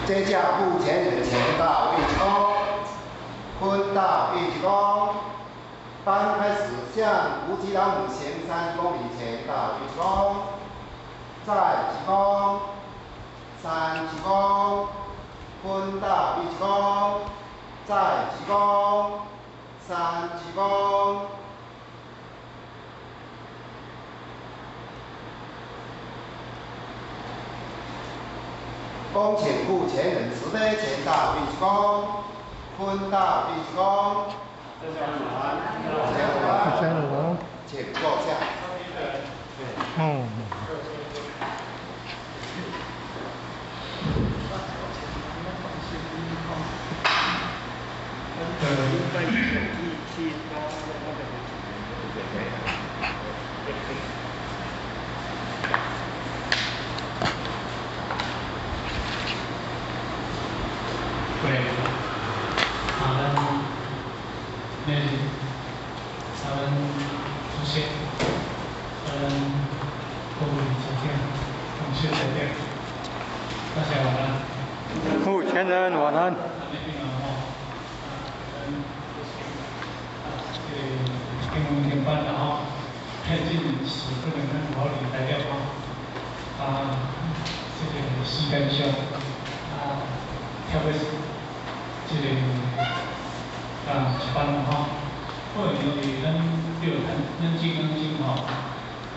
这只目前人前到一鞠躬，坤道一鞠躬。班开始向无极老母行三鞠躬礼，前到一鞠躬，再鞠躬，三鞠躬，坤道一鞠躬，再鞠躬，三鞠躬。恭请护前人慈悲前到一鞠躬，坤道一鞠躬。大家晚安。请坐下。嗯。对，啊，咱咱啊，咱主席，啊，咱各位组长、同事代表，大家晚安。好，前人晚安。啊，那边啊吼，啊，咱主席，啊，這個經文經班啦吼，推進是可能咱有法來了吼，啊，這個時間上，啊，特別是這個啊一班吼，可能因為咱對咱咱金剛經吼，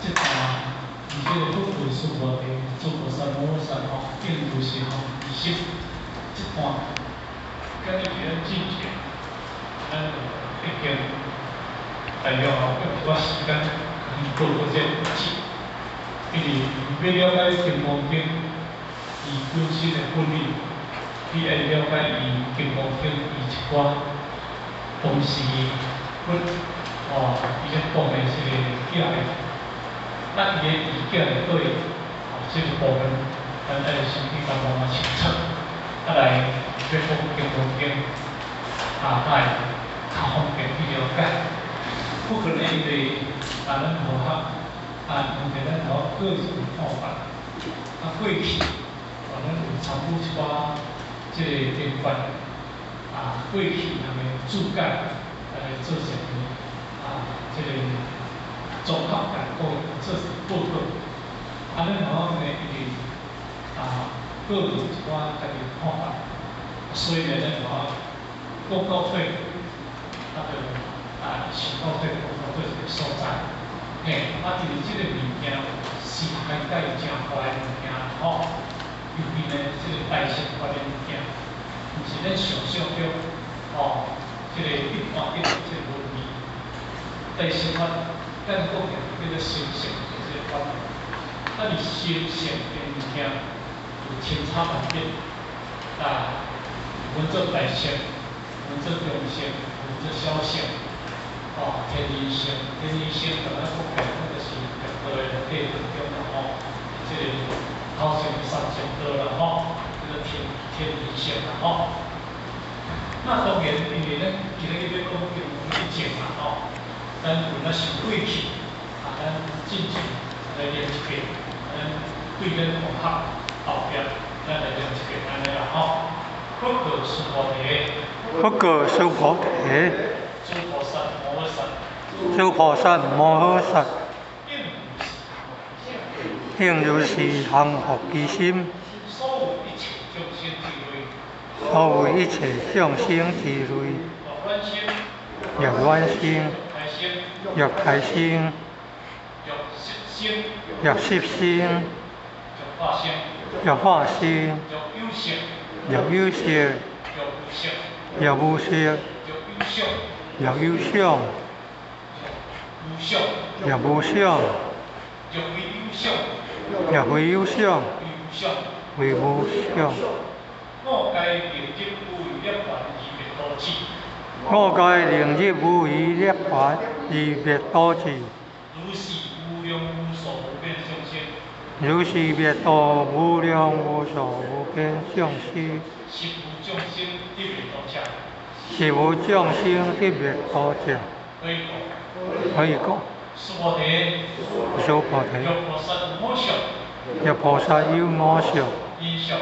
這段佇這個佛句須菩提，諸菩薩摩訶薩吼，應如是吼，二十這段，敢若是咱之前，咱已經大約吼，用一寡時間去過過這個字，因為欲了解金剛經伊本身的佛理，你愛了解伊金剛經伊一寡當時佛哦，伊咧講的這個教的，啊，伊的意見內底，哦，這個部分，咱愛先去甲慢慢清楚，啊來欲講金剛經，啊，才會較方便去了解。不可能因為啊，咱佛學啊，因為咱佛學個人看法，啊，過去啊，咱有參與一寡這個典範，啊，過去人的注解來做一個啊，這個綜合概括做一個報告。啊，咱吼呢，因為啊，個人一寡家己看法，所以呢，咱吼講到底，啊，就啊，想到底講到底一個所在。嘿，啊，因為這個物件是涵蓋誠大的物件吼，尤其呢，這個大乘法的物件，毋是咱想象中吼，這個一般的這個文字。大乘法，咱講的叫做心性的這個法，啊，佇心性的物件有千差萬別，啊，分做大乘，分做中乘，分做小乘，哦，天人乘，天人乘，逐咱講起來，咱就是六道的內底當中啦吼，這個頭前三乘道啦吼，叫做天天人乘啦吼。那當然，因為咱今日欲講經文以前啦吼，咱有那想過去，啊，咱進前來念一遍，咱對咱佛學後壁，咱來念一遍按呢啦吼。佛告須菩提，佛告須菩提，諸菩薩摩訶薩，諸菩薩摩訶薩，應如是應如是降伏其心，所有一切眾生之類，所有一切眾生之類，欲卵生，欲卵生，欲胎生，欲胎生，欲色生，欲色生，欲化生，欲化生，欲有色，欲有色，欲無色，欲無色，欲有想，欲有想，欲無想，欲無想，欲非有想，欲非有想，非無想。非無想。我皆令入無餘涅槃而滅度智。我皆令入無餘涅槃而滅度智。如是無量無數無邊眾生，如是滅度無量無數無邊眾生，實無眾生得滅度者，實無眾生得滅度者。何以故？何以故？須菩提，須菩提，若菩薩有我相，若菩薩有我相，因相、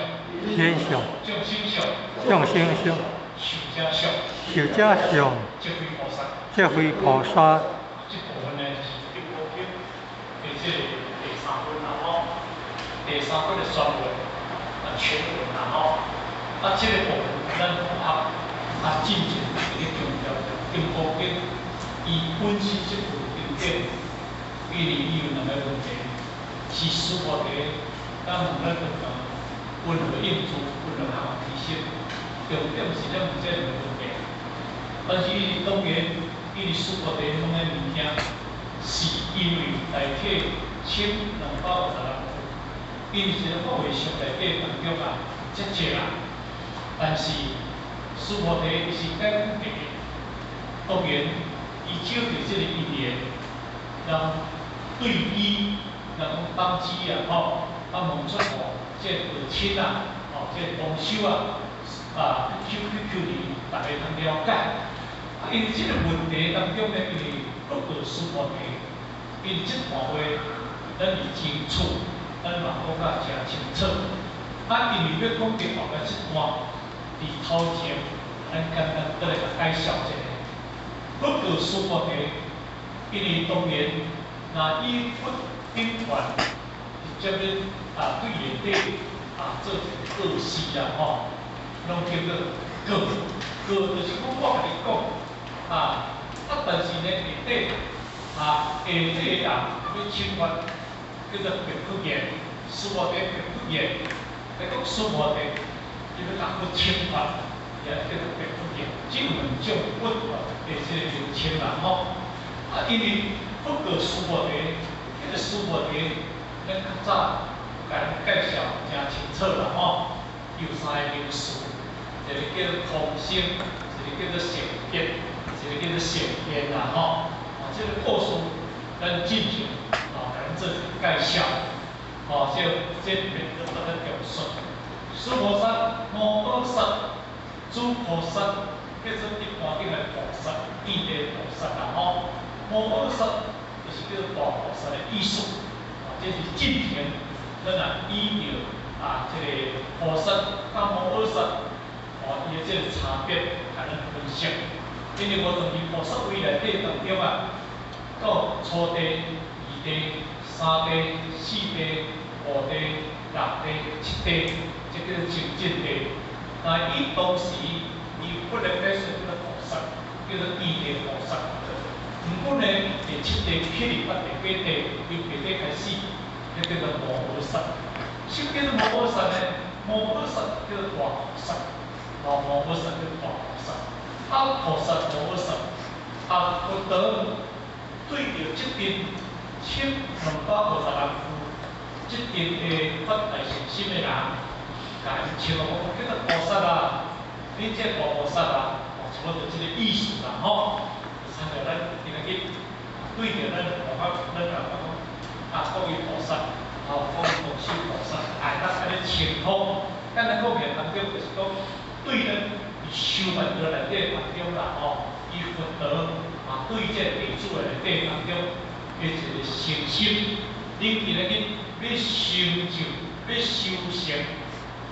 天相、眾生相、眾生相、壽者相、壽者相，這非菩薩。這非菩薩。這部分呢，就是《金剛經》的這个第三分啦吼，第三分的宣文啊，全文啦吼。啊，這個部分咱符合啊，進前佇咧強調《金剛經》，伊本身這部經典，因為伊有兩个問題，是須菩提佮問咱佛陀云何應住，云何含樂其心，重點是咧問這兩个問題。但是伊當然，伊須菩提問的物件，是因為內體1250人，因為這個法會上內底當中啊，遮濟啦。但是須菩提伊是解決的，當然伊照著這個因緣，人對伊，人講當知啊吼，啊問出吼，這個道親啊，吼，這個同修啊，啊求求求你，逐家通了解。啊，因為這個問題當中呢，因為佛陀須菩提，因為這段話，咱是清楚，咱嘛講甲誠清楚。啊，因為欲講著後壁這段，佇頭前，咱簡單閣來共介紹一下。佛陀須菩提，因為當然，若以佛頂傳，直接咧啊對內底啊做一个告示啦吼，攏叫做告，告就是講我共你講啊，啊但是呢下底啊下底的人欲請願，叫做白佛言，須菩提白佛言，來講須菩提，伊欲共佛請願，也叫做白佛言，這有兩種佛的這個名稱啦吼。啊，因為佛告須菩提，彼个須菩提，咱較早共咱介紹誠清楚啦吼。有三个名詞，一个叫做空性，一個叫做聖德，一個叫做聖言啦吼。啊，這個故事咱進前啊，共咱做一個介紹。吼，這這裡面閣閣較重述。諸菩薩摩訶薩，諸菩薩叫做一般頂的菩薩，見地菩薩啦吼。摩訶薩就是叫做大菩薩的意思。啊，這是進前咱若依著啊，這個菩薩佮摩訶薩，哦，伊的這個差別，共咱分析。因為我當佇菩薩位內底當中啊，到初地、二地、三地、四地、五地、六地、七地，這叫做清淨地。那伊當時伊不能解說叫做菩薩，叫做見地菩薩。毋過呢，第七地起入到第八地，由八地開始，彼叫做摩訶薩。什麼叫做摩訶薩呢？摩訶薩叫做大菩薩，哦，摩訶薩叫做大菩薩。啊，菩薩摩訶薩，啊，佛陀對著這陣1250人，這陣的發大善心的人，共𪜶稱呼講叫做菩薩啊，你這大菩薩啊，哦，差不多這個意思啦吼。親像咱今仔日對著咱佛法，咱也講啊，講伊菩薩，吼，講伊同修菩薩，會當按呢稱呼。簡單講起來當中，就是講對咱佇修道內底當中啦，吼，伊佛陀嘛對這個弟子內底當中的一個信心，恁今仔日欲成就、欲修成，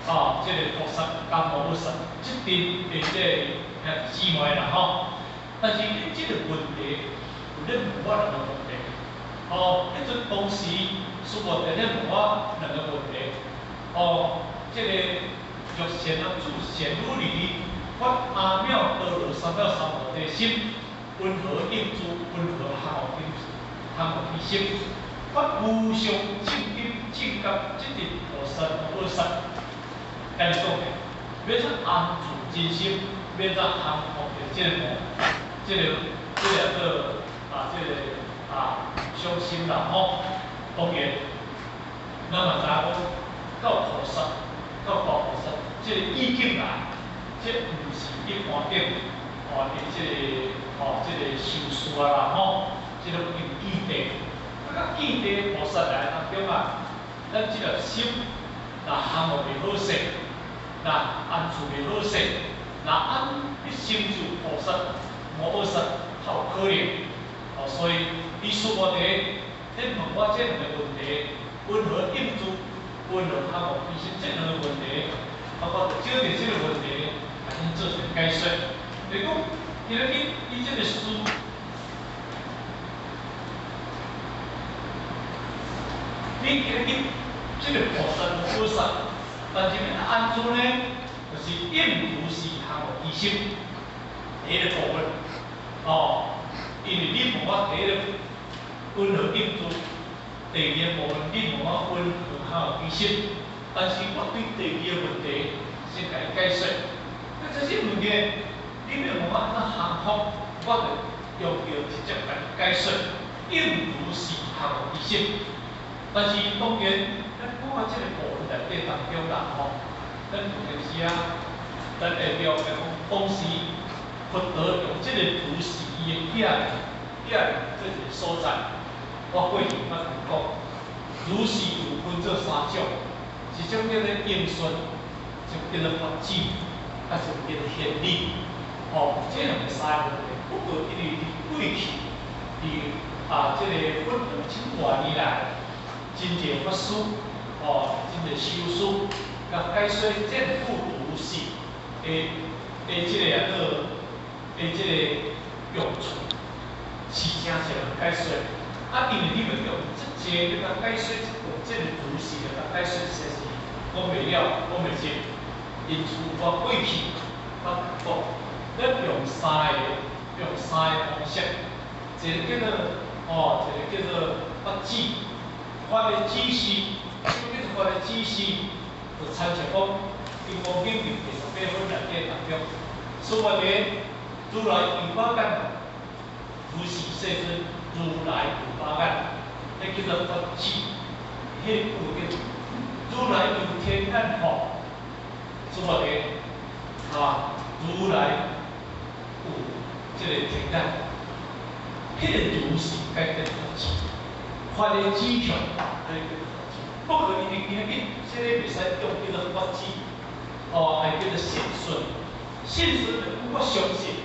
啊，這個菩薩佮摩訶薩，這陣的這個兄弟姊妹啦，吼。但是你這個問題，有咧問我兩個問題，哦，彼陣當時師父佇咧問我兩個問題，哦，這個若善男子善女兒，發阿耨多羅三藐三菩提心，云何應住？云何含樂含樂其心？發無上正等正覺，這陣菩薩摩訶薩，按呢講的，欲怎安住真心，欲怎降伏著這個魔？這個做啊，這個啊，相心啦吼。當然，咱嘛知影講，到菩薩，到大菩薩，這個意境來，這毋是一般頂哦，伊這個吼，這個修士啊啦吼，這個用見地。啊，見地菩薩來當中啊，咱這粒心若降伏袂好勢，若安住袂好勢，若按欲成就菩薩摩訶薩較有可能。哦，所以伊師父佇咧問我這兩個問題，云何應住，云云何含悟其实這兩个问题，包括就针對這个问题，共恁做一个解说。就是讲，今仔日你這个书，你今仔日這个菩萨无菩萨，但是欲按怎呢？就是应如是含悟其心，第一个部分，哦，因为你问我第一个云何应如，第二个部分你问我云何含悟其心，但是我对第二个问题先共伊解说。那这些物件，你欲问我按怎含糊，我就用着直接共伊解说，应如是含悟其心。但是当然，咱讲到这个部分内底当中啦吼，咱有阵时啊，咱会了解讲，当时佛陀用这个如是伊的寄寄这一个所在，我过去捌讲，如是有分做三种，一种叫做应顺，一种叫做发指，啊，一种叫做现理。吼，这两个三个问题，不过因为伫过去，伫啊这个佛2000多年来，真济法师，吼，真济修士，共解说正复如是的的这个啊个的这个用处，是诚济人解说。啊，因为你欲用这济欲共解说，用这个如是来共解说，实在是讲袂了，讲袂尽。因此，我过去捌讲，咱用三个，用三个方式，一个叫做哦，一个叫做发指。发的指示，什物叫做发的指示？就参像讲，《金刚经》伫第18分内底当中，说法言，如来有法眼，如是世尊，如来有法眼，彼叫做发指，彼个句叫如来有天眼吼，说法言，啊，如来有这个天眼，彼个如是解做发指。发的指向，彼个叫做发指。不过因为今仔日这个袂使用叫做发指，哦，还叫做信顺。信顺就讲我相信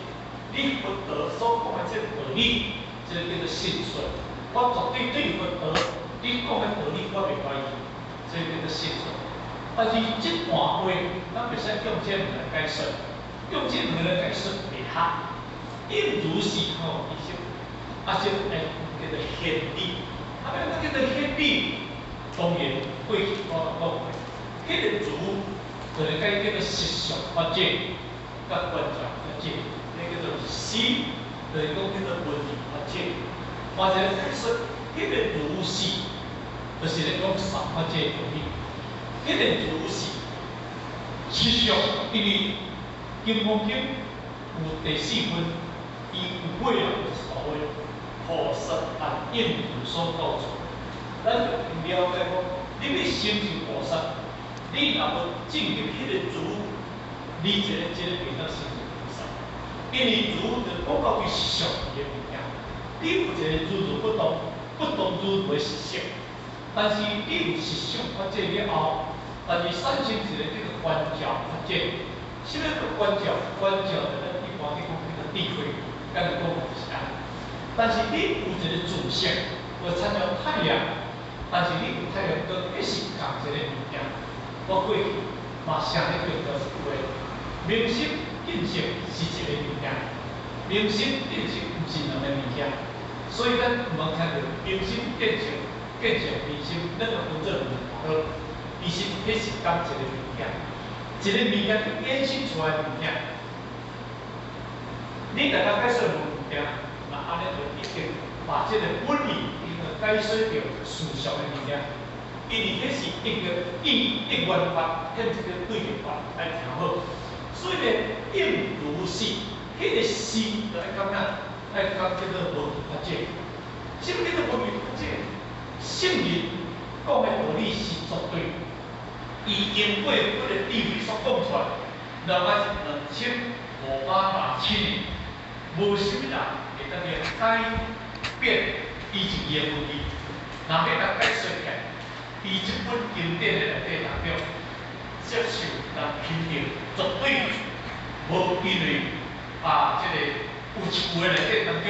你佛陀所讲的这个道理，这个叫做信顺。我绝对对佛陀你讲的道理我袂怀疑，这个叫做信顺。但是这段话，咱袂使用这物来解说，用这物来解说袂合。应如是吼，其实啊，这个叫做现理。啊，欲叫做现理，当然过去我讲过，彼个如就是解叫做实相法界，佮观照法界，彼叫做是，就是讲叫做文字法界。或者解说，彼个如是，就是咧讲三法界道理。彼个如是，实相，因为《金刚经》有第四分，伊有尾啊，就是所谓菩萨按应如所教授，咱就了解讲，你欲成就菩萨，你若无进入彼个如，你这个袂当成就菩萨。因为如就讲到对实相的物件，你有一个如如不动、不动如如的实相，但是你有实相法界了后，但是产生一个叫做观照法界。啥物叫观照？观照就咱一般去讲叫做智慧，敢若讲就是按呢。但是你有一个自性，有参像太阳，但是你有太阳光，彼是仝一个物件。我过去嘛常咧强调一句话：明心见性是一个物件，明心见性毋是两个物件。所以咱毋通听著明心见性，见性明心，咱就分做两个。其实彼是仝一个物件，一个物件就衍生出来的物件。你若共解说无物件，那按呢就已经把这个本意已经解说著事相的物件，因为彼是一个因一缘法，彼毋是叫对立法，爱听好。所以呢，应如是，彼个是就爱感觉，爱感叫做无法界。啥物叫做无法界？圣人讲的道理是绝对，伊经过彼个智慧所讲出来，大概是2560,000年，无啥物人会当去改变伊一字的文字。若欲共解说起来，伊这本经典的内底当中，接受人肯定，绝对无因为啊，这个有一句话内底当中，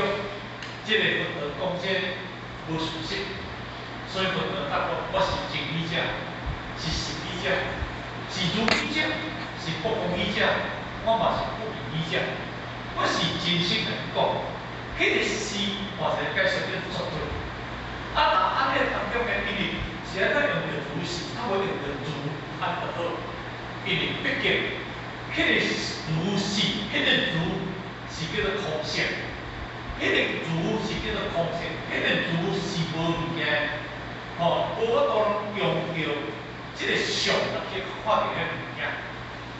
这个佛陀讲这个无事实，所以佛陀答讲，我是真理者，是者，是如理者，是不共語者，我嘛是不異語者。我是真實來講，彼個是或者解釋叫做絕對。啊，但按呢當中呢，因為是按怎用著如是，啊無用著如按就好。因為畢竟，彼個如是，彼個如是叫做空性，彼個如是叫做空性，彼個如是無物件，吼，無法度用著這個相來去看著彼個物件，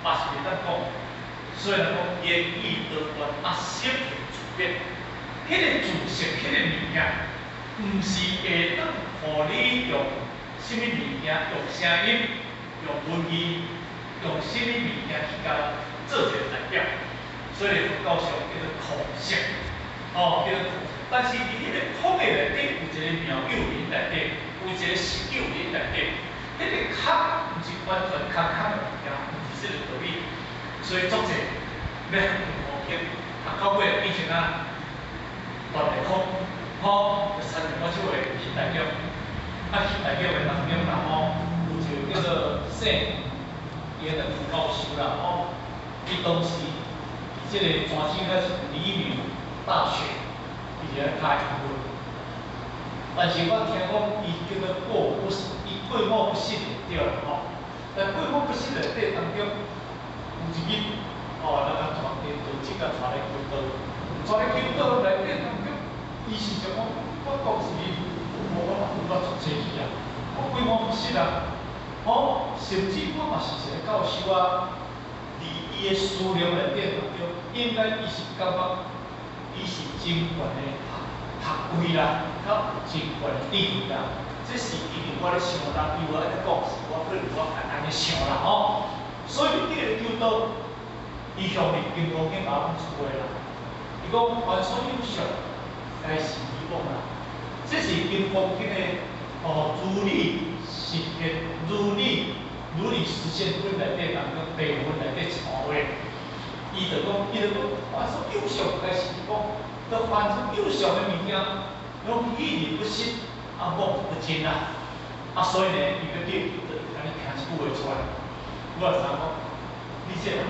嘛是袂當講。所以人講言語多端，啊，色自變，彼個自性，彼個物件，毋是會當予你用啥物物件，用聲音、用文字、用啥物物件去共做一個代表。所以佛教上叫做空性，哦，叫做空性。但是佇彼個空的內底有一個妙有佇內底，有一個實有佇內底。彼個空毋是完全空空的物件，毋是這個道理。所以作者欲學金剛經，學到尾變成啊斷會空，吼，就參像我這位去大玉，啊去大玉的當中啦吼，有一個叫做姓伊個副教授啦吼，伊當時佇這個全省個是黎明大學，佇遐教英文。但是我聽講伊叫做過不，伊過午不食就對啦吼。但過午不食內底當中，有一日，哦，人共帶道士共帶來求道，帶來求道內底當中，伊是想講，我講是無我嘛有法出濟去啊，我過午不食啊，吼，甚至我嘛是一個教授啊，佇伊的思量內底當中，應該伊是感覺伊是真懸的學學位啦，較有真懸的地位啦，這是因為我咧想啦，伊有按呢講是，我可能我按呢想啦吼。所以你這個求道，伊向你金剛經共我講出話啦。伊講凡所有相，皆是虛妄啦。這是金剛經的哦，如理實現，如理如理實現分內底當中，第五分內底一段話。伊就講，凡所有相，皆是虛妄。都凡所有相的物件，攏依而不實，啊，妄不真啦。啊，所以呢，伊欲叫就按呢聽一句話出來。我就知影講，你這人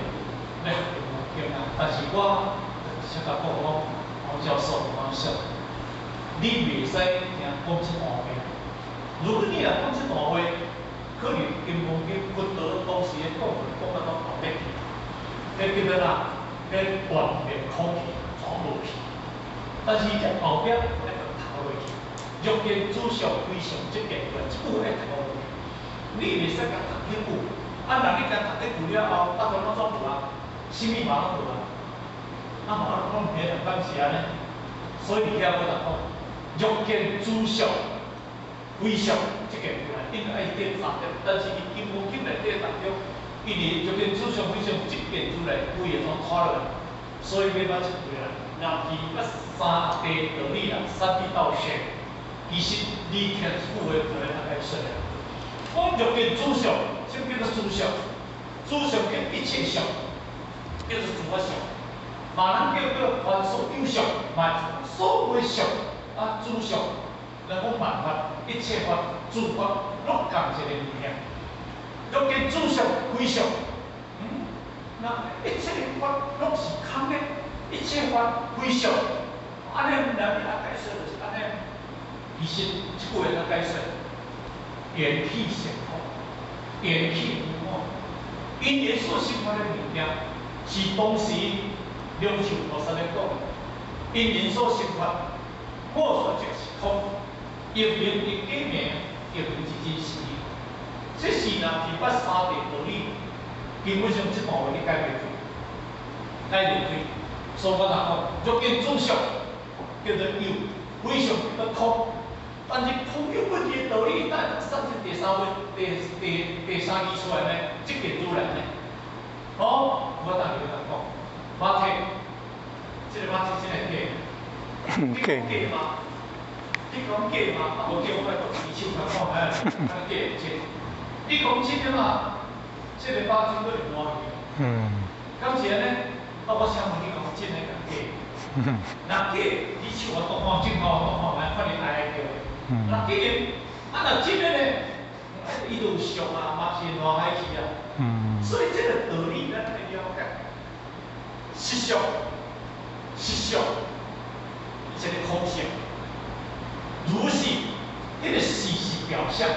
欲學金剛經啊，但是我直接共講講，黃教授，黃教授，你袂使聽講這段話。如果你若講這段話，可能金剛經佛陀當時的講法講到攏後壁去，彼叫做哪？彼斷滅空去，轉無去。但是這後壁愛共讀落去，若見諸相非相，即見出來，這句愛讀落去。你袂使共讀彼句。啊！若你共讀彼句了後，啊，就攏總無啊，啥物嘛攏無啊，啊嘛攏毋免人敢是按呢？所以佇遐我就講，若見諸相非相，這個出來應該愛點三點，但是伊金剛經內底當中，伊佇若見諸相非相，這件出來規个攏拖落來，所以欲捌一句啦，若是捌三諦道理啦，三諦道學，其實你聽這句話就會大概說啦。講若見諸相，啥物叫做諸相？諸相叫一切相，叫做諸法相。嘛，咱叫做凡所有相，嘛所有相啊，諸相，咱講萬法、一切法、諸法，攏仝一个物件。若見諸相非相，那一切法攏是空的，一切法非相。按呢，咱欲按解釋就是按呢。其實這句話怎解釋？緣起性空，緣起無我，因緣所生法的物件，是當時龍樹菩薩咧講的。因緣所生法，末說即是空，亦名亦假名，亦名是真實。這是若是捌三諦道理，基本上這段話你解袂開，解袂開。所以我若講，若見諸相叫做有，非相叫做空。但是空有不二的道理，哪會當產生第三位、第三義出來呢？這個如來呢？哦，我逐日共講，馬鐵，這個馬鐵真會假？你講假嗎？你講假嗎？啊，無假我來講二手來看覓，看假會真。你講真的嘛？這個把酒閣會爛去。敢是按呢？啊，我請問你講真的共假？若假，你手我擋看，鏡頭擋看覓，看你愛愛叫。若假的，啊若真的呢？伊就有相啊，嘛是會爛海去啊。所以這個道理咱愛了解。實相，實相，伊是個空性。如是，彼個事是表象，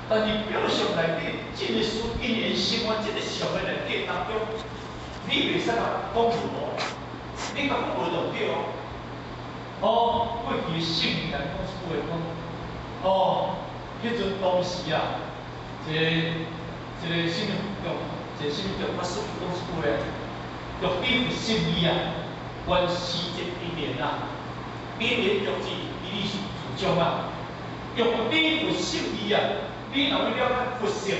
但是表象內底，這個事因緣生活，這個相的內底當中，你袂使共講無，你共講無就對哦。哦，過去的聖人講一句話講，哦，彼陣當時啊，一個一個啥物叫，一個啥物叫法師講一句話，欲知佛心意啊，觀時節因緣啊，因緣欲知，義理是自相啊。欲知佛心意啊，你若欲了解佛性，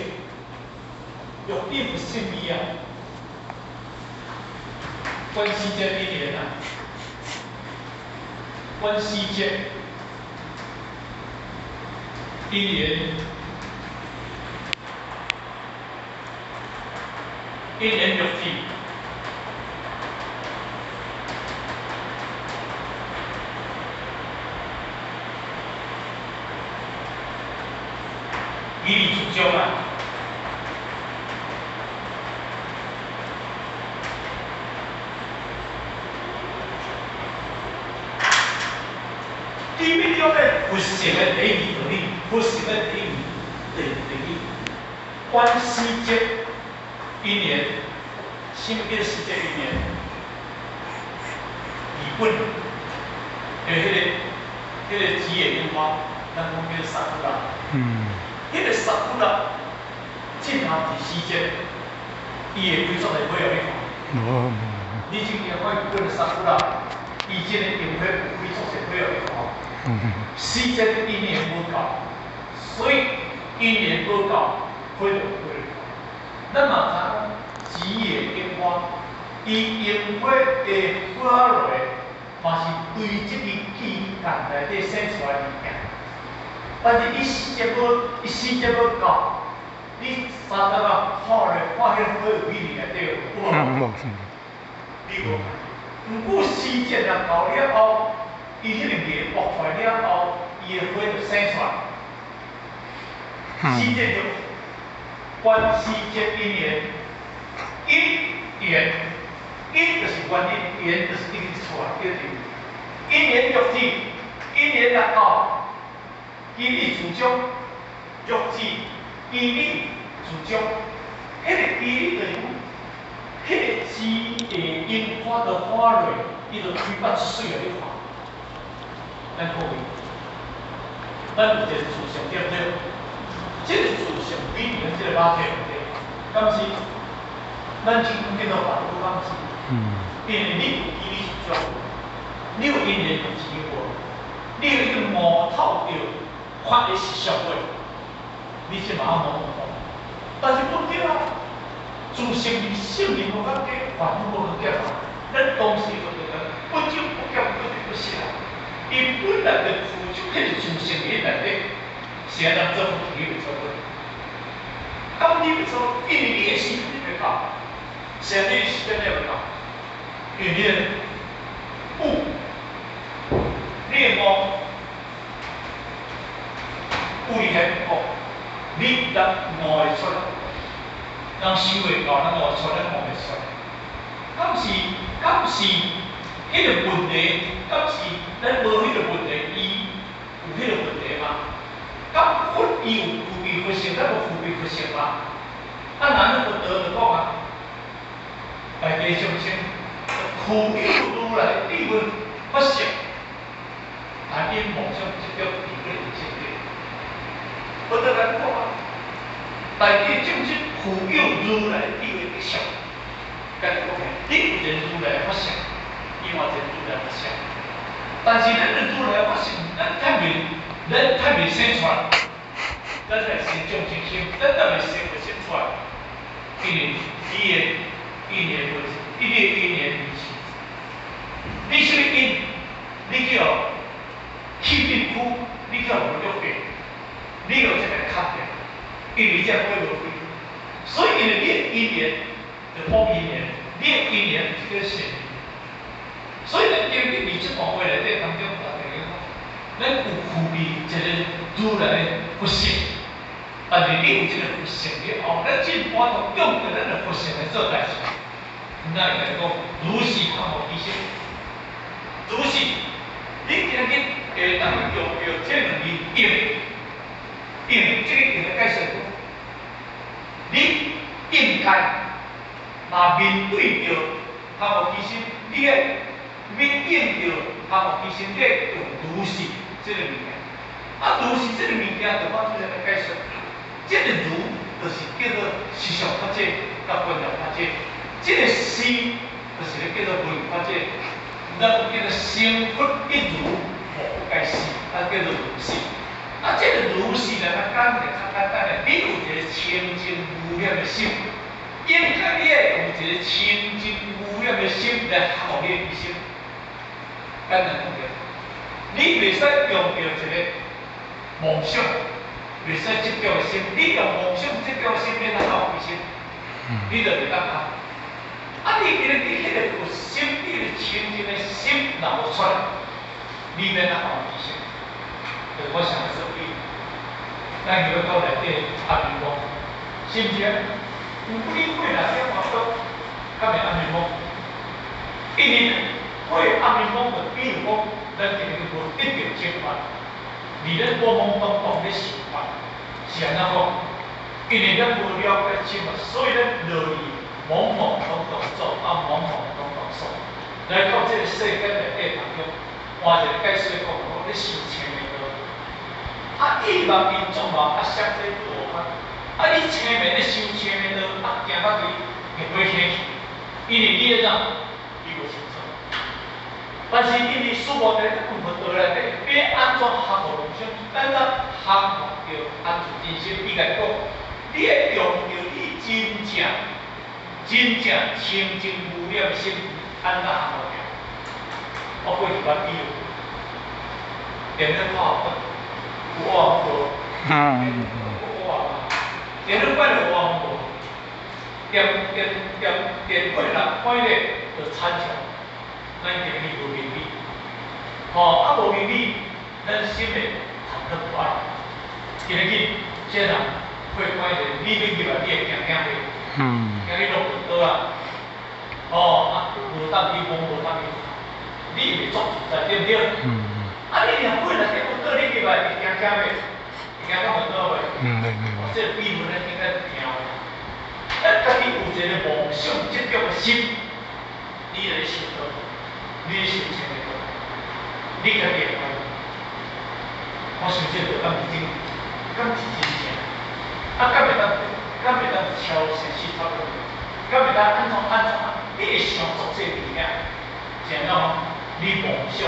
欲知佛心意啊，觀時節因緣啊，觀時節因緣，因緣欲知。義理自相啊！你欲了解佛性的第二道理，佛性的第二第第一，觀時節因緣，啥物叫時節因緣？日本的彼個吉野櫻花，咱講叫桜。彼個桜進行佇時節，伊會開出來花予你看。你最近看日本的桜，伊這个櫻花有開出來花予你看。時節因緣無夠，所以因緣無夠，花就無開。咱嘛知影講，吉野櫻花，伊櫻花的花落，嘛是對這个期間內底生出來物件。但是伊時節無，伊時節無夠，你三工啊看咧，看彼個花有美麗內底有無？你無。毋過時節若到了後，伊彼個芽拔出來了後，伊的花就生出來。時節就觀時節因緣，因緣，因就是原因，緣就是已經出來叫做因緣欲知，因緣若到。義理自相，欲知義理自相，彼個義理就是講，彼個枝的櫻花的花蕊，伊就開發出水予你看。咱各位，咱有一個自性對毋對？這個自性比佇咱這個肉體內底，敢是？咱真講見到法都敢是？因為你有義理自相，你有因緣有智慧，你已經摸透著。法的實相話，你這嘛摸無透，但是不對啊！自性離性離無較低，煩惱無較減啊！咱當時就對講，不增不減，不退不失啊！伊本來就付出彼個自性佇內底，是按怎做佛你袂做過？當你袂做，因為你的時間袂到，是按你的時間還袂到，因為你的悟，你的悟。有伊遐講，你人悟會出來，人想袂到，咱悟會出來，咱悟袂出來。敢是敢是彼個問題？敢是咱無彼個問題，伊有彼個問題嗎？敢佛伊有具備佛性，咱無具備佛性嗎？啊，若咱佛陀就講啊，大家眾生，具有如來智慧佛性，但因妄想執著而不能證得。佛陀來講啊，大家眾生具有如來智慧德相，敢講起，你有一個如來佛性，伊嘛一個如來佛性，但是咱的如來佛性，咱太袂生出來，咱才生眾生心，咱才袂生佛性出來，因為伊的因緣無，伊的因緣毋是，你啥物因？你叫去病苦，你叫無欲病。你有這個卡掉，因為這花無開，所以因為你的因緣就報因緣，你的因緣就是叫善因。所以咱經歷這段話內底當中，大家講，咱有具備一個如來的佛性，但但是你有這個佛性以後，咱真般就用著咱的佛性來做代誌。咱會來講，如是含無其心，如是，你今日會當用著這兩字應，應這個應來解釋，你應該若面對著含無其心，你愛面應著含無其心，你愛用如是這個物件。啊，如是這個物件，就我這個來解釋。這個如就是叫做實相法界佮觀念法界，這個是就是咧叫做無法界，咱叫做成佛一如，無不該是，啊叫做如是。啊，這個如是呢，較簡單較簡單的，你有一個清淨無染的心，應該你愛用一個清淨無染的心來含你的一心。簡單講者，你袂使用著一個妄想。袂使執著的心，你用妄想執著的心，欲按怎含其心，你就袂當含。啊，你今日你彼個有心，你個清淨的心若無出來，你欲按怎含其心？就我想說比，咱如果講內底阿彌夢，是毋是？有幾歲若點話講，敢會阿彌夢？因為會阿彌夢，就比如講，咱今日無得著正法。佇咧懵懵懂懂咧想法，是按怎講？因為咱無了解正法，所以咱落去懵懵懂懂做，啊懵懵懂懂說，來到這個世間內底當中，換一個解釋講，講咧修清明道，啊欲望因眾望，啊相這無法，啊你清明咧修清明道，啊行到佇會飛天去，因為你怎？你無清楚。但是因為師父佇咧問佛道內底，欲按怎含無妄想，按怎含著安住真心？伊共講，你愛用著你真正、真正清淨無染的心，按怎含無掉？我過去捌比喻，電腦看有畫無？有畫無？電腦擺有畫無？電電電電過人擺咧，就親像咱今日無明理，吼啊無明理，咱心會忐忑不安。今日這人會擺咧，你欲入來，你會驚驚袂？驚你落倒啊！吼啊，無當去摸，無當去，你會作自在，對毋對？啊，你若本來結果倒你入來，會驚驚袂？會驚到袂倒袂？嗯，對對對。這個比喻咱應該聽的。咱家己有一個妄想執著的心，你來修道，你來修清明道，你家己會知。我想這個敢是真，敢是真正？啊，敢會當，敢會當超生死脫落？敢會當按怎按怎？你會想做這物件，是按怎？你妄想，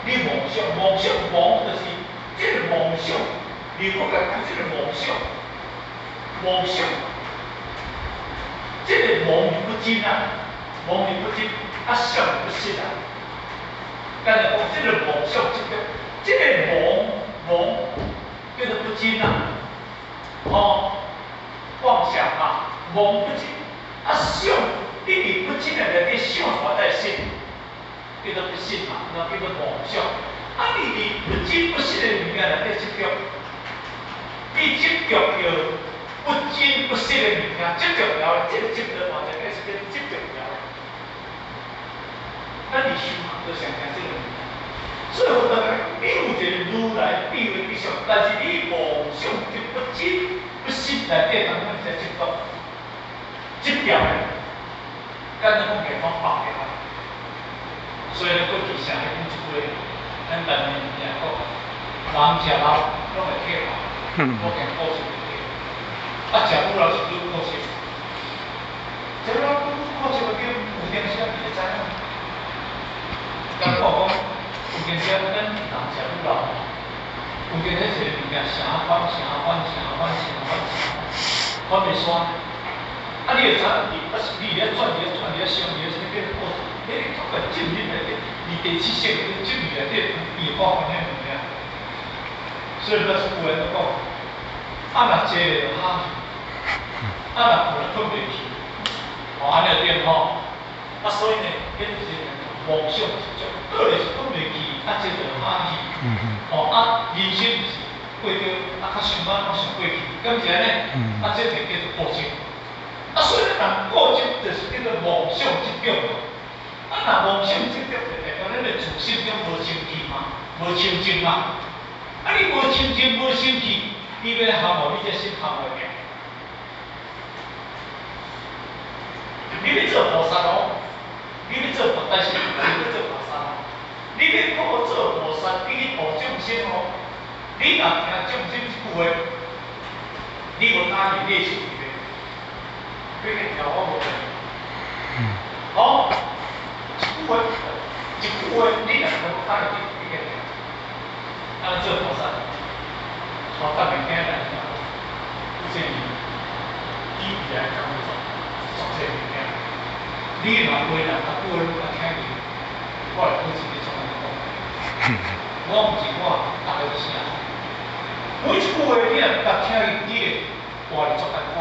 你妄想，妄想妄就是這個妄想，你閣來講這個妄想，妄想，這個妄是不真啊，妄是不真，啊想是不實啊。敢若講這個妄想，這個這個妄妄叫做不真啊，吼，妄想啊，妄不真，啊想，你佇不真的內底想出來才信，叫做不信嘛，那叫做妄想。啊，你佇不真不實的物件內底執著，你執著著不真不實的物件，執著了，這個執著完全開始叫執著了。咱佇修行都常聽這個物件，所以佛陀講，你有一個如來智慧吉祥，但是你妄想就不真不實內底當中才執著，執著的，敢若講健康放下。所以咧，過去啥咧講一句話，咱台灣人聽講，人食老攏會退化，我驚股市會退。啊，食愈老是愈可惜，食愈老愈可惜，叫有當時啊，伊會知影。甲我講，有當時啊，咱人食愈老，有當時一個物件啥翻啥翻啥翻啥翻啥翻，翻袂煞。啊，你會知影，你啊是你咧轉，咧轉，咧想，咧啥物變過，迄個感覺進入內底，你第七識進入內底，伊會發現彼物件。所以咱有人就講，啊若坐就哈去，啊若睏就睏袂去，吼按呢對吼。啊所以呢，彼就是妄想執著，倒咧是睏袂去，啊坐就哈去，吼啊人生就是過著啊，較想慢，想過去，敢是按呢？啊，這就叫做固執。啊，所以咱人固執就是叫做妄想執著嘛。啊，若妄想執著，就代表咱的自性中無清氣嘛，無清淨嘛。啊，你無清淨、無清氣，你欲降予你這心降袂掉。你欲做菩薩哦，你欲做菩薩，你欲做菩薩哦，你欲靠做菩薩，你去度眾生哦。你若聽眾生一句話，你無答應，你會生氣袂？你去聽我無？哦，一句話，一句話，你若無答應，你去聽。啊，做菩薩，頭等物件來聽，有這伊起來工作，做這物件。你若話人，啊，久攏啊聽伊，我會好一個怎樣講？我毋是我，逐个都啥？每一句話，你若甲聽伊，你會活得足艱苦。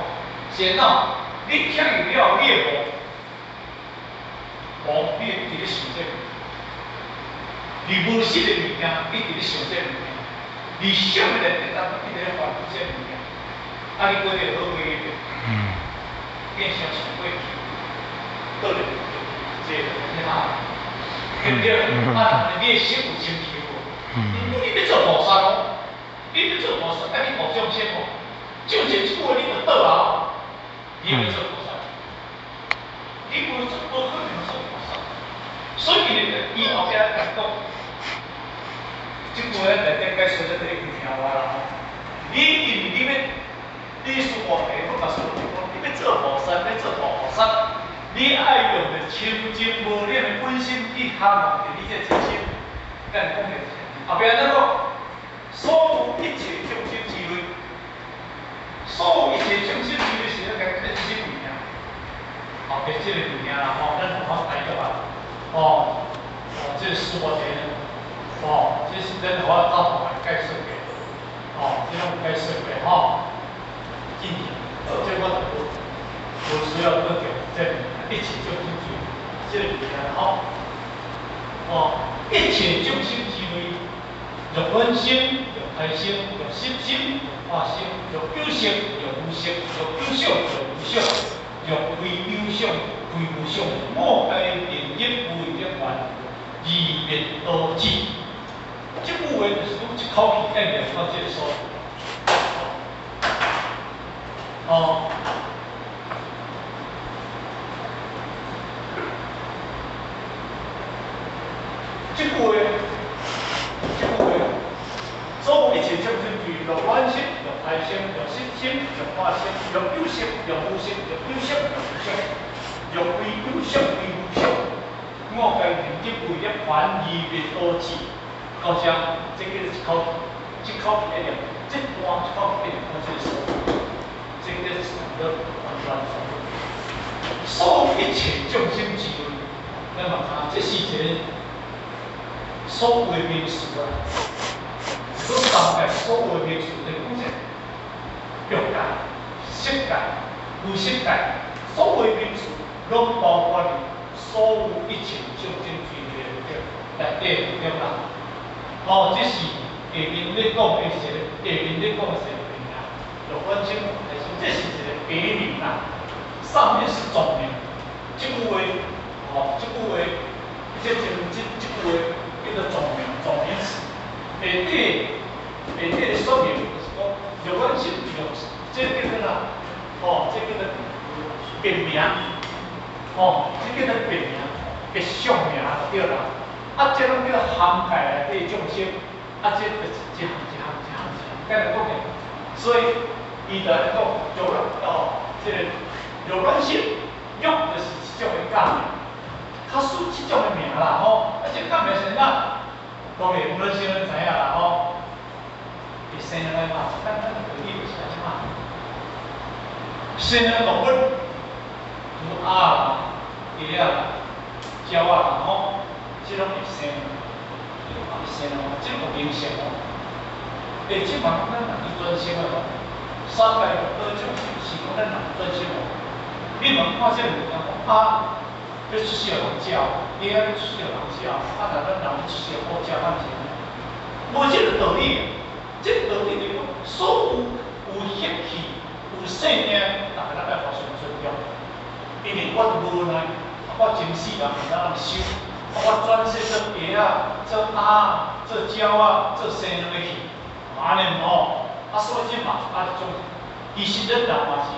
是按怎？你聽伊了，你會無？無，你會佇咧想這個。你無實的物件，一直咧想這個物件；你想的內底，一直咧煩惱這個物件。啊，你過得好過日袂？變成想過去，倒來這個你哈，對不對？啊，你的心有清氣無？你欲做菩薩哦，你欲做菩薩，愛去度眾生哦。眾生一句話，你就倒啊！你欲做菩薩，你無做無可能做菩薩。所以伊後壁來講，這句話內底解說，咱已經聽完啦吼。你因為你欲，你說話題，我甲說講，你欲做菩薩，欲做大菩薩，你愛用著清淨無染的本心去含著你這個真心。咱講的是，後壁咱講，所有一切眾生之類，所有一切眾生之類是咱講這是物件。後壁這個物件啦吼，咱有法台語啊，哦，哦，這個濕婆田，哦，這是咱有法走來解釋的，哦，這攏解釋的吼。進行，這我就無需要閣講這一切眾生之類，這個物件吼，哦，一切眾生之類，若遠生，若胎生，若色生，若法生，若有色，若無色，若有相，若無相，若非有相，非無相，五界定業無為涅槃，二滅多智。這句話就是講一口氣愛念到這個所在。哦。這句話，這句話，所有一切眾生具若遠生，若胎生，若色生，若法生，若有色，若無色，若有相，若無相，若非有相，非無相，五界定業無涅槃，二滅多智。到這，這叫做一口氣，這口氣一念，這段一口氣一念到這個所在，這叫做完全所有一切眾生之類，咱嘛看，這是一個所有名詞啊，講三界所有名詞，就講這欲界、色界、無色界，所有名詞攏包括佇所有一切眾生之類的內底對啦。哦，這是下面咧講的是一個，下面咧講的是一個名啊，若遠生，這是一個別名啦。上面是總名，這句話，哦，這句話，這這這這句話叫做總名，總名詞。下底下底的說明就是講，若遠生若這叫做啥？哦，這叫做別名，哦，這叫做別名，別相名就對啦。啊，這攏叫涵蓋內底眾生，啊，這就是一項一項一項一項，簡單講起，所以伊就來講，若哦，這個若遠生，欲就是這種的假名，較屬這種的名啦吼。啊，這假名是哪？當然，阮先咱知影啦吼。會生來嘛，簡單的道理就是按怎。生的動物，如鴨啦、雞仔啦、鳥仔啦吼。這攏會生，會生哦，這有明顯哦。欸，這嘛講咱人去轉生哦，三界六道眾生是講咱人轉生哦。你嘛看這個物件講，鴨欲出世予人食，雞仔欲出世予人食，啊，若咱人欲出世予虎食，敢毋是？無這個道理。這道理就是講，所有有血氣、有生命，逐个咱愛互相尊重。因為我無奈，我前世人會當修，我轉世做鴨仔、做鴨、做鳥仔、做生卵的去，按呢毋好。啊，所以這嘛是愛種。其實咱人嘛是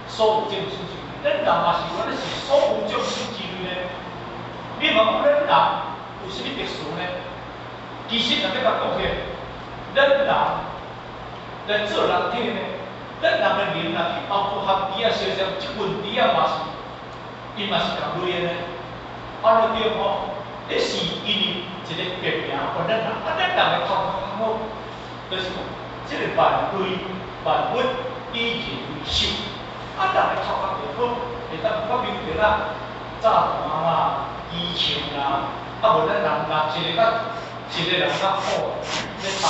所有眾生之類，咱人嘛是原來是所有眾生之類呢。你嘛講咱人有啥物特殊呢？其實若欲共講起來，咱人來做人體呢，咱人的靈若去包括含豬仔相像，這群豬仔嘛是，伊嘛是仝類的呢。按呢對吼，這是因為一个別名，予咱人，啊，咱人的頭殼較好，就是講這个萬類萬物以人為首，啊，人的頭殼就好，會當發明著啦，炸彈啦、機槍啦，啊無咱人若一个佮一個人佮虎咧鬥，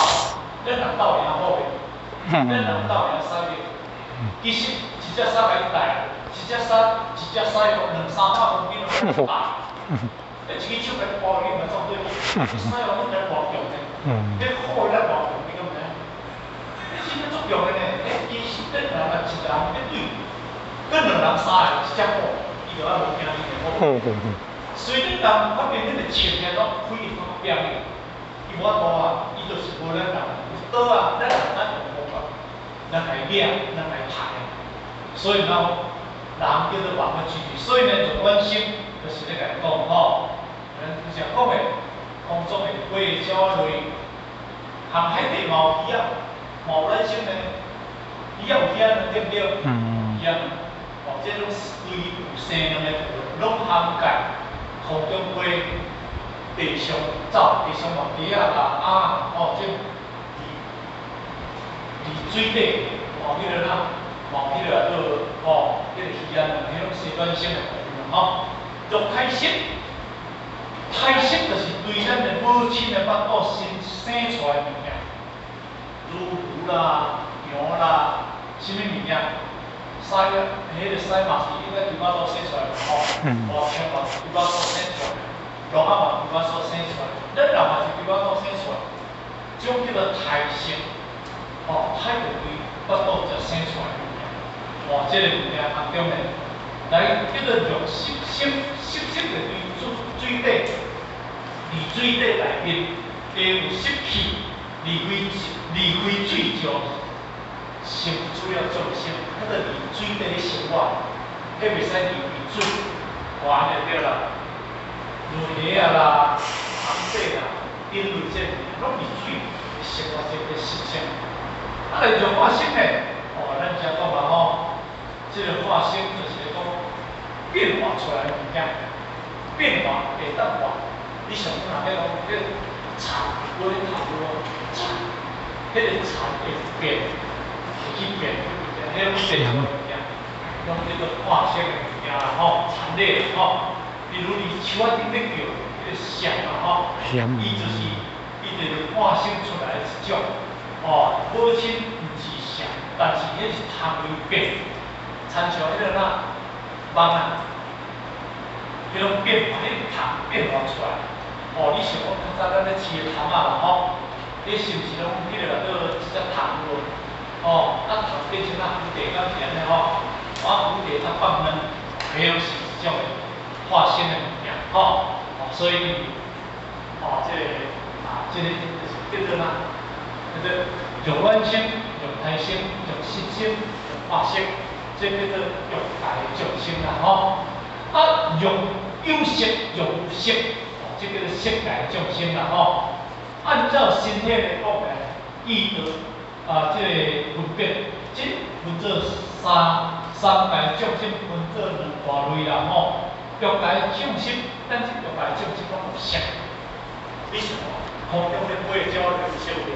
咱人鬥會贏虎袂？咱人鬥會贏獅袂？其實一隻獅共伊帶，一隻獅一隻獅哦，兩三百公斤攏大。一支手共伊抱去嘛走對，獅哦，阮知偌強呢？彼虎咱偌強，你敢毋知？彼真正足強的呢！彼其實咱人若一人欲對，佮兩人三个一隻虎，伊就愛無驚伊的虎。所以咱人發明彼個槍來攏開伊方便的，伊無法度啊，伊就是無咱人有刀啊，咱人咱用方法，咱來掠，咱來刣。所以講，人叫做萬物之類，所以呢，就關心就是咧共伊講吼，咱常講的空中的飛的鳥仔類，含海底嘛有魚仔，嘛有咱生的，魚仔有魚仔對毋對？魚仔，哦，這攏是對有生命的攏涵蓋空中飛、地上走、地上嘛雞仔啦、鴨吼，這佇水底，嘛有彼个哪，嘛有彼个做吼，彼个魚仔，彼攏是卵生的部分吼。欲胎色，胎色就是對咱的母親的腹肚生生出來的物件，如牛啦、羊啦，啥物物件，獅啊，彼个獅嘛是應該佇腹肚生出來的吼，大象嘛是佇腹肚生出來的，鹿仔嘛佇腹肚生出來，咱人嘛是佇腹肚生出來，這種叫做胎色，吼，胎就對腹肚才生出來的物件，吼，這個物件當中呢，來叫做欲濕濕濕濕就對水水底，佇水底內面加有濕氣，離開水上，成主要眾生，叫做佇水底咧生活，彼袂使離開水，按呢就對啦。如蝦仔啦、螃蟹啦、等類這物件，攏佇水生活這個習性。啊，來欲化生呢？哦，咱遮講啊吼，這个化生就是咧講變化出來的物件，變化會當化。你想講若欲講彼個蟲，我咧頭路蟲，彼个蟲會變，會去變，彼種變出來的物件，攏叫做化生的物件啦吼，殘類吼。比如佇樹仔頂咧叫，彼个蟬啊吼，伊就是伊就是化生出來的一種，哦，母親毋是蟬，但是彼是蟲會變，親像彼个哪蠓啊，彼種變化，彼個蟲變化出來。哦，你想講較早咱咧飼的蟲仔啦吼，彼是毋是攏彼个叫做一隻蟲無？哦，啊蟲變成啊蝴蝶敢是按呢吼？啊蝴蝶才放卵，彼攏是一種的化生的物件吼。哦，所以，哦，這个啊，這个就是叫做哪？叫做欲卵生、欲胎生、欲濕生、欲化生，這叫做欲界眾生啦吼。啊，欲有色、欲無色，哦，這叫做色界眾生啦吼。按照身體來講呢，意德啊，這个分別，這分做三界眾生分做兩大類啦吼。欲界眾生，咱這欲界眾生攏有色。你想看，空中咧飛的鳥有色無？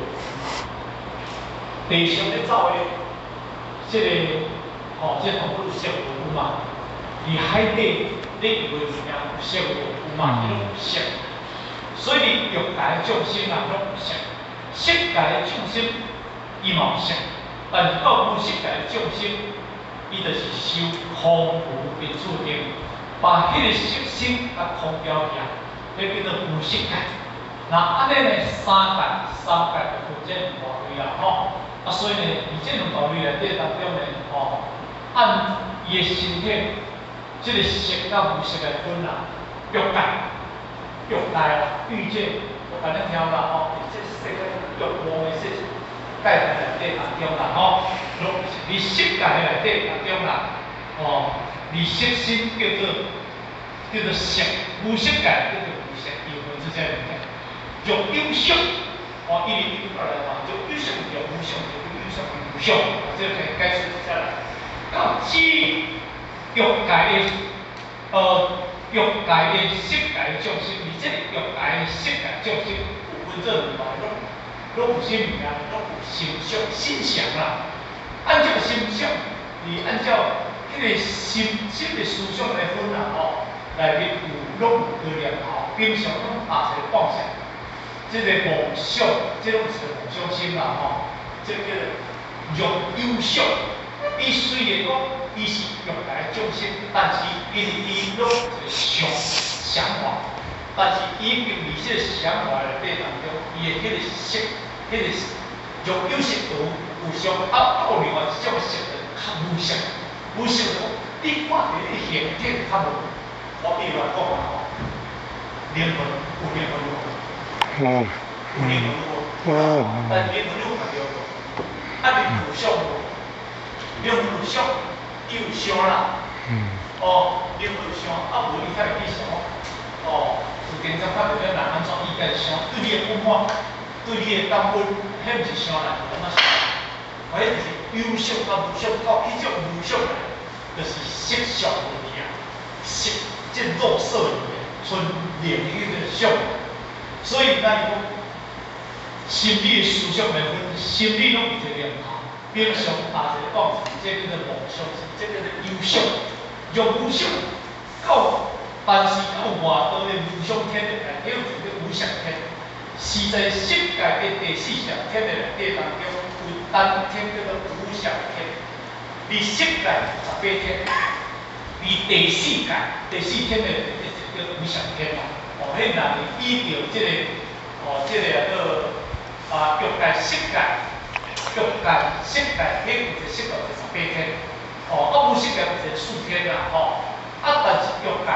地上咧走的，這个吼，這個動物有色無？有嘛？佇海底咧游的物件有色無？有嘛？伊攏有色。所以欲界眾生啊，攏有色；色界眾生伊嘛有色，但是到無色界眾生，伊就是修空無邊處定，把彼个色心共空掉去，彼叫做無色界。那按呢呢，三界三界就分這兩大類啦，吼。啊，所以呢，佇這兩大類內底當中呢，吼，按伊的身體，這個色佮無色來分啦，欲界，欲界啦，欲界，我共你聽啦，吼，這世界欲望的世界內底當中啦，吼，攏是佇色界內底當中啦，吼，佇色身叫做色，無色界叫做無色，伊有分這這物件。若有色，哦，一直一過來嘛，若有色就無色，若有色就無色，這個可以解釋一下啦。到至欲界的，欲界的色界的眾生，佇這個欲界的色界眾生，有分做兩大類，攏有啥物件？攏有心想、心想啦。按照心想，伊按照彼個心心的思想來分啦，吼，內面有攏有個念頭，平常攏下一個妄想，這個妄想，這攏是妄想心啦，吼，這個叫做若有想。伊雖然講伊是欲界的眾生，但是因為伊攏有一個想想法，但是伊已經佇這個想法內底當中，伊的彼個色，彼個若有色有有想，啊，有另外一種色就較無色，無色就講你看佇你形體較無。我比如來講啊，吼，靈魂有靈魂無？有靈魂無？但靈魂你有看著無？啊，你有想無？靈魂有想，伊有想啦。哦，靈魂有想，啊無伊才會去想。哦，有電站看著咱人按怎伊家想，對你的不滿，對你的感恩，彼毋是想來，是按怎想？彼就是有想佮無想，到彼種無想來，就是色相問題啊。色，這肉色裡面，純靈彼個相。所以咱講，心理的思想來分，心理攏有一個念頭。平常下一個講是，這叫做妄想，這叫做有想。若無想，到但是到外道的無想天的內底有一個無想天，是在色界的第四上天的內底當中，有單天叫做無想天。佇色界18天，佇第四界第四天的內底就叫無想天啦。哦，彼人依著這個，哦，這個叫做啊欲界色界。欲界、色界，彼有一個色界就18天，哦，啊無色界有一個四天啦，吼，啊但是欲界，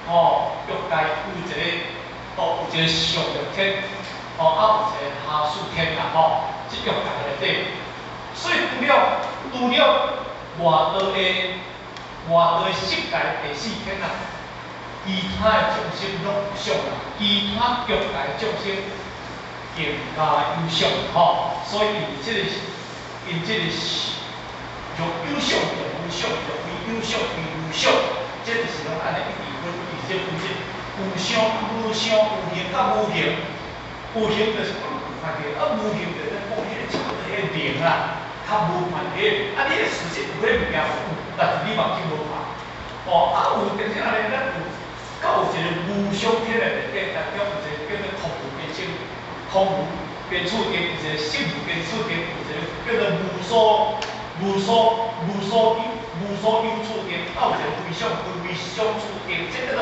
吼，欲界有一個，哦，有一個上欲天，哦，啊有一個下四天啦，吼，這欲界內底，所以除了外道的色界第四天啊，其他的眾生攏有想啦，其他欲界眾生更加有想，吼，所以因這個是若有想就無想，若非有想非無想，這就是攏按呢一直分，伊這分這有想無想，有形佮無形，有形就是講有看見，啊無形就是講彼個差不多彼個靈啦，較無看見，啊你的事實有彼物件有，但是你目睭無看，哦，啊有定啥呢？咱有，閣有一個無想天的內底當中有一個叫做空無邊處，空無邊處定，有一個識無邊處定，有一個叫做無所有處定，啊有一個非想非非想處定，這叫做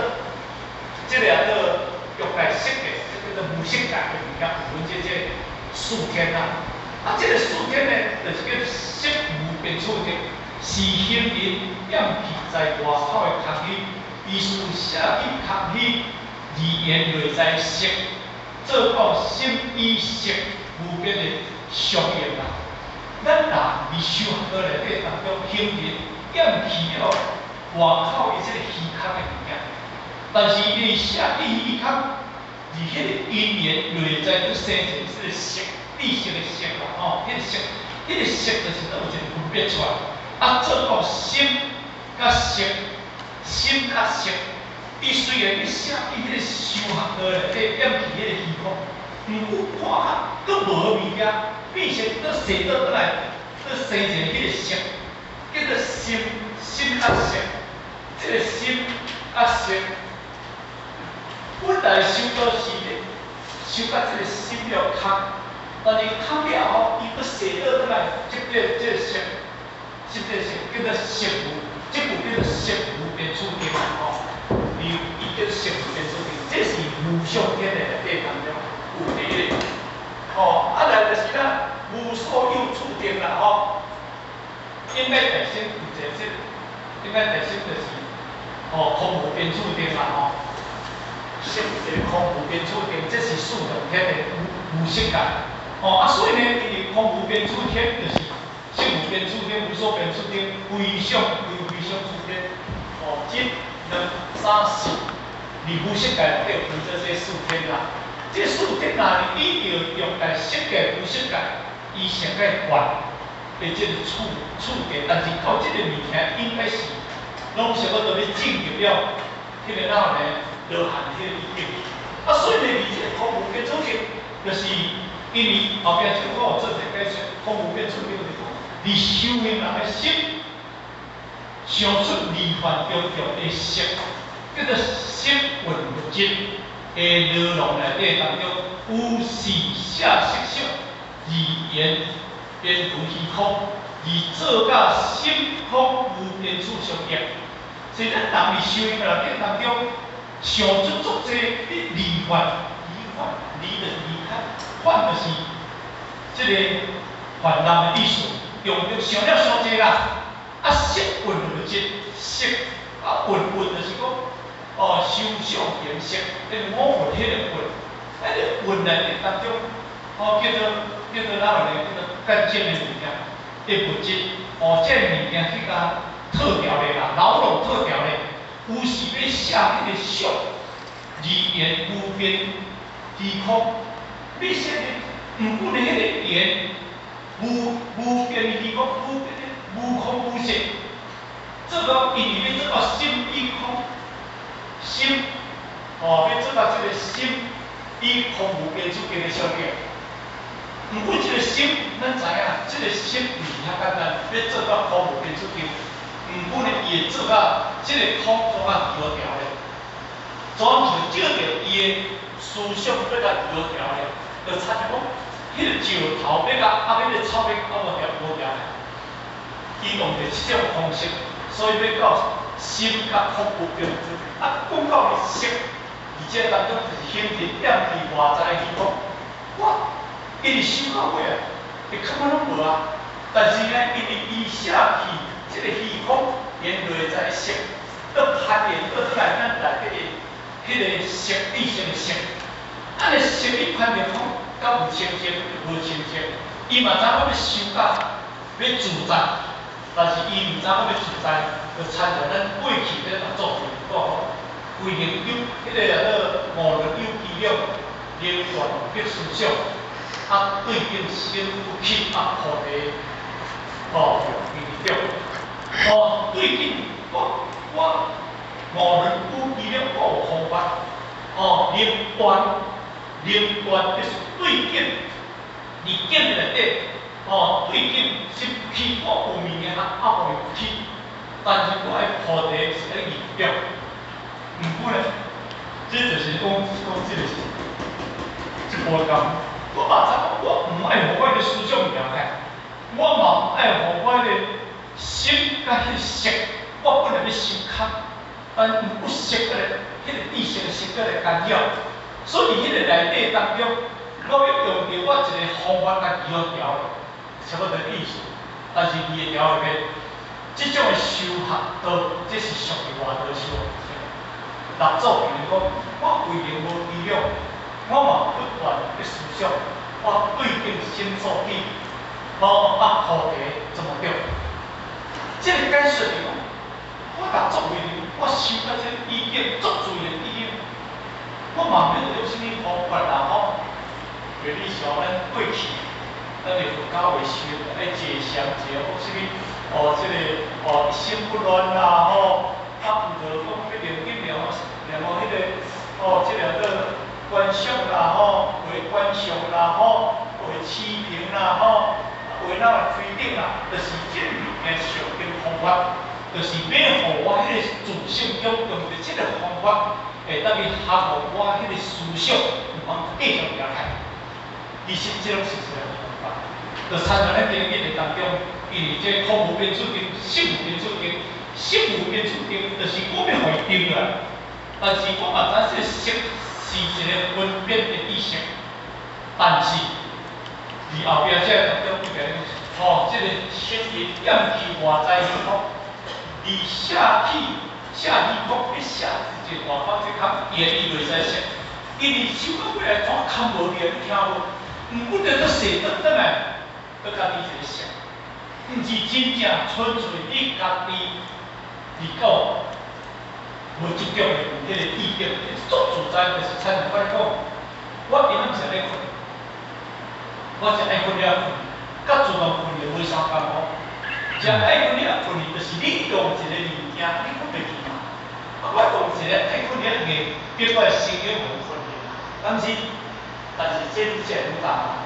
這個叫做欲界色界，這叫做無色界的物件，有分這四天啊。啊，這個四天呢，就是叫做識無邊處定，是行人厭棄在外口的空虛，伊思捨去空虛，而緣內在色，做到心與色無邊的相應啦。咱人佇修學道內底當中，行人厭棄了外口伊這個虛空的物件，但是伊捨去虛空，而彼個因緣內在閣生一個這個色，知識的識啦，吼，彼個色，彼個色就是閣有一個分別出來，啊，做到心佮色，心佮色，伊雖然去捨去彼個修學道內底厭棄彼個虛空，毋過看較閣無物件，變成閣生倒轉來，閣生一個彼個色，叫做心，心佮色，這個心佮色，本來修道是咧，修到這個心了空，但是空了後，伊閣生倒轉來，這個色，這個色叫做色無，這部叫做色無邊處定吼，伊叫做色無邊處定，這是無想天的內底當中有吼，啊來就是咱無所有處定啦吼。應該大乘有一個這，應該大乘就是吼空無邊處定啦吼。識一个空無邊處定，這是四重天的無無色界。吼啊，所以呢，因為空無邊處天就是識無邊處定、無所邊處定、非想非非想處天。吼，一、兩、三、四，佇無色界內底分做這四天啦。這四天啊，依著欲界、色界、無色界，伊上蓋懸的這個處處地，但是到這个物件應該是攏差不多欲進入了彼个哪呢？羅漢彼個意境。啊，所以呢，佇這个空無邊處定，就是因為後壁這個我有做一個解釋，空無邊處定就是講，佇修行人的心想出離煩中著的色，叫做色蘊物質的內容內底當中，有時捨色相，而緣緣如虛空，而做甲心空無邊處相應。所以咱人佇修行內底當中，想出足濟你離煩，離煩，離就是離開，煩就是這个煩惱的意思。用著想了傷濟啦，啊色蘊物質，色啊蘊蘊就是講，哦修相形色，彼個五蘊彼个蘊，啊個蘊內底當中，哦叫做哪個呢？叫做乾淨的物件的物質，哦這個物件去共套牢咧啦，牢籠套牢咧，有時欲捨彼個相，而緣無邊虛空，你捨的，毋過呢彼个緣無無邊的虛空，無邊的無空無色，做到因為欲做到心與空，心，哦欲做到這个心與空無邊處間的相應。毋過這个心，咱知影，這个心毋是遐簡單，欲做到空無邊處境。毋過呢，伊會做到這个空總啊搖調咧，總像照著伊的思想欲共搖調咧，就親像講，彼个石頭欲共啊，彼个草欲啊無調無調咧，伊用著這種方式，所以欲到心佮空無邊處，啊，講到色，而且當中就是顯現點佇外在的虛空，我一直想到尾啊，會感覺攏無啊，但是呢，因為伊捨去這個虛空，緣內在色，閣攀緣閣轉來咱內底的彼个色意識的色，按呢色一攀緣講，敢有清淨？無清淨。伊嘛知影欲修到欲自在，但是伊毋知影欲自在，就親像咱過去咧嘛做講，規能有彼个叫做五輪有機量，能斷彼思想，啊對境心不起，啊菩提哦為著。哦，對境我五輪有機量，我有方法，哦，能斷能斷就是對境，佇境內底，哦，對境心不起，我有物件啊，予伊不起，但是我的菩提是咧認著。毋過咧，這就是講講這個是這部分。我嘛知影，我毋愛予我的思想行開，我嘛毋愛予我的心佮彼色，我本來欲修空，但毋過色閣來，彼个意識的色閣來干擾，所以彼个內底當中，我欲用著我一个方法來調調，差不多意思。但是伊會調會變，這種的修學道，這是屬於外道修學。六祖就是講，我規定無依量，我嘛不斷去思想，我對境心所起，無啊菩提怎麼對？這個解釋是講，我六祖為例，我修到這個意境，足自然意境，我嘛免用啥物方法啦吼。比如像咱過去，咱的佛教會修愛坐禪坐，講啥物哦，這個哦一心不亂啦吼，啊有著講欲念經念念哦彼个哦，這個叫觀想啦吼，畫觀想啦吼，畫持平啦吼，畫哪來推頂啦，就是這個物件上經方法，就是欲予我彼個自性中用著這個方法，會當去學予我彼個思想毋通繼續行開。其實這攏是一個方法，就親像咱經典的當中，因為這空無邊處定，識無邊處定，識無邊處定，就是我欲予伊定落來，但是我嘛知這個識是一個分別的意識，但是伫後壁這個當中，伊講吼，這個聖人厭棄外在虛空，佇捨棄捨虛空，欲捨一個大法這空，伊伊袂使捨，因為修到尾來怎空無念，你聽無？毋過就閣踅轉轉來，閣家己一个想，毋是真正純粹你家己佇到無執著的有彼個意境，足自在，就是親像我咧講，我今仔毋是咧睏，我是愛睏了睏，佮自動睏就無相仝哦。食愛睏了睏，就是你用一個物件，你睏袂去嘛。啊，我用一個愛睏了硬，結果聲音無睏去。但是這愈來愈大。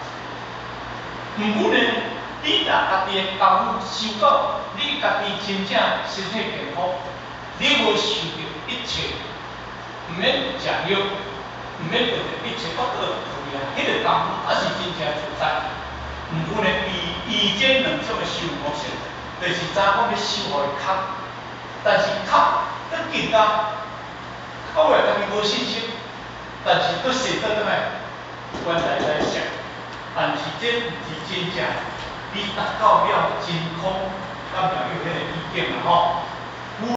毋過呢，你若家己的功夫修到，你家己真正身體健康，你無受著一切，毋免食藥，毋免著一切我閣睏啊，彼個功夫才是真正自在。毋過呢，伊伊這兩種的修模式，就是知影講欲修予伊空，但是空閣更加，到尾家己無信心，但是閣踅轉轉來，原來來想，但是這毋是真正你達到了真空，甲妙有彼個意境啦吼。